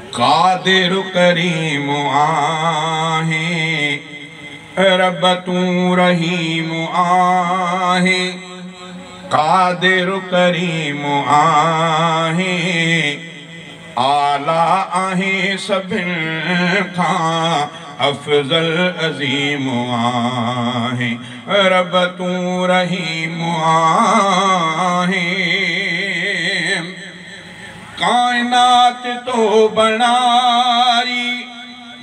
क़ादिर करीम आहे, रब तूं रहीम आहे। क़ादिर करीम आहे, आला आहे सभिनि खां अफ़ज़ल अज़ीम आहे, रब तूं रहीम आहे। काइनात तो बणाई,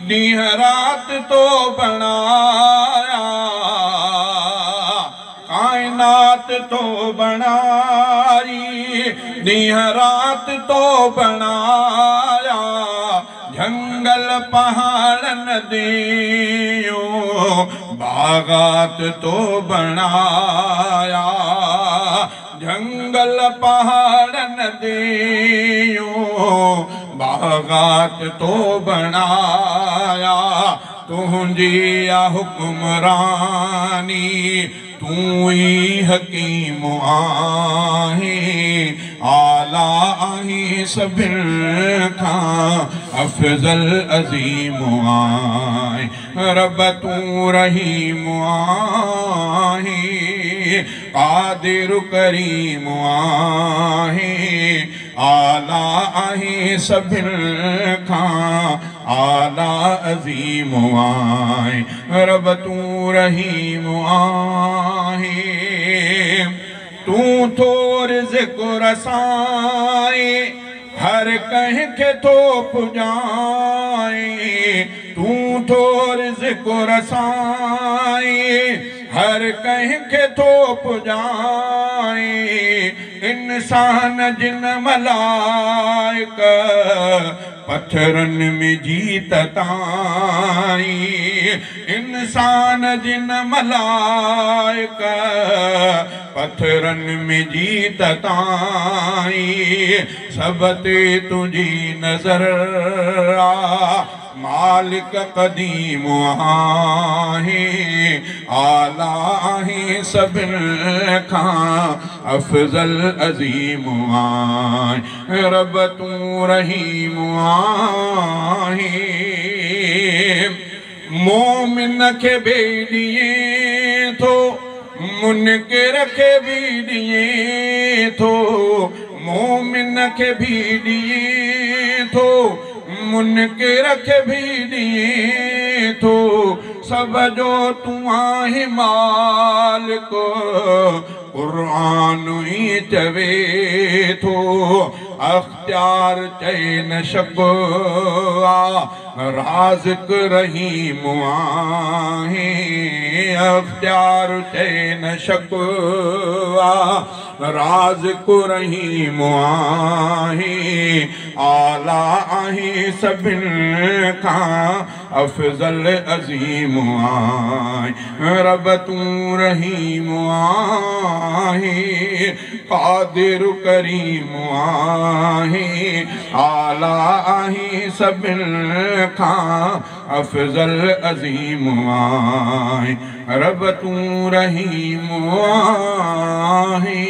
ॾींहुं राति तो बणाया। काइनात तो बणाई, ॾींहुं राति तो बणाया। जंगल पहाड़ नदियों बागात तो बणाया। जंगल पहाड़ नदियों बागात तो बणाया। तुंहिंजी आ हुक्मरानी, तूं ई हकीम आहीं। आला आहीं सभिनि खां अफ़ज़ल अज़ीम आहीं, रब तूं रहीम आहीं। क़ादिर करीम आहीं, आला आहीं सभिनि खां आला अज़ीम आहीं, रब तूं रहीम आहीं। तूं थो रिज़्क रसाए, हर कंहिंखे थो पुॼाए। तूं थो रिज़्क रसाए, हर कंहिंखे थो पुॼाए। इंसान जिन मलाइक पत्थरनि में जीत ताईं। इंसान जिन मलाइक पत्थरनि में जीत ताईं। सभ ते तुंहिंजी नज़र आ, मालिक क़दीम आहे। आला आहे सभिनि खां अफ़ज़ल अज़ीम आहे, रब तूं रहीम आहे। मोमिन खे बि ॾिए थो, मुनकिर खे बि ॾिए थो। मोमिन खे बि ॾिए थो, मुनकिर खे बि ॾिए थो। सभ जो तूं आहीं मालिक, क़ुरान ई चवे थो। अख़्तियार चए न शक आ, राज़िक रहीम आहे। अख़्तियार चए न शक आ, राज़िक रहीम आहे। आला आहे सभिनि खां अफ़ज़ल अज़ीम आहे, रब तूं रहीम आहे। क़ादिर करीम आहे, आला आहे सभिनि खां अफ़ज़ल अज़ीम आहे, रब तूं रहीम आहे।